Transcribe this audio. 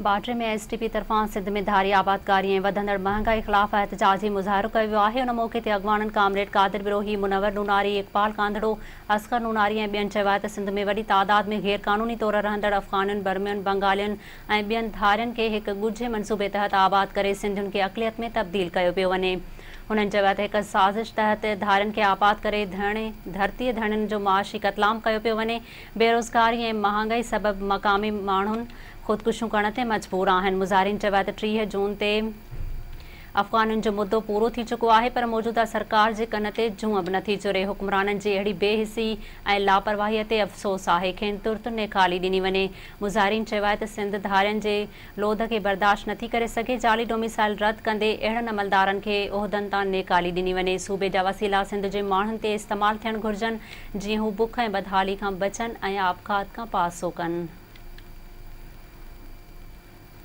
Badah ۾ S T P طرفان سنڌ ۾ ڌاري آبادڪاري ۽ وڌندڙ مهانگائي خلاف احتجاجي مظاهرو ڪيو ويو آهي. ان موقعي تي اڳواڻن ڪامريڊ قادر بروهي، منور نوناري، اقبال ڪانڌڙو، اصغر نوناري ۽ ٻين چيو آهي ته سنڌ ۾ وڏي تعداد ۾ غيرقانوني طور رهندڙ افغانين، برمين، بنگالين ۽ ٻين ڌارين کي هڪ ڳجهي منصوبي تحت آباد ڪري سنڌين کي اقليت ۾ تبديل ڪيو پيو وڃي. هنن چيو آهي ته هڪ سازش تحت ڌارين کي آباد ڪري ڌڻي ڌرتيء ڌڻين جو معاشي قتلام ڪيو پيو وڃي. بيروزگاري ۽ مهانگائي سبب مقامي ماڻهن خودڪشيون ڪرڻ تي مجبور آهن. مظاهرين چيو آهي ته 30 جون تي افغانين جو مدو پورو ٿي چڪو آهي پر موجوده سرڪار جي ڪن تي جونء به نٿي چري، حڪمرانن جي اهڙي بي حسي ۽ لاپرواهي تي افسوس آهي، کين ترت نيڪالي ڏني وڃي. مظاهرين چيو آهي ته سنڌ ڌارين جي لوڌ کي برداشت نٿي ڪري سگهي، جعلي ڊوميسائل رد ڪندي اهڙن عملدارن کي عهدن تان نيڪالي ڏني وڃي، صوبي جا وسيلا سنڌ جي ماڻهن تي استعمال ٿيڻ گهرجن، جيئن هو بک ۽ بدحالي کان بچن ۽ آپگهات کان پاسو ڪن.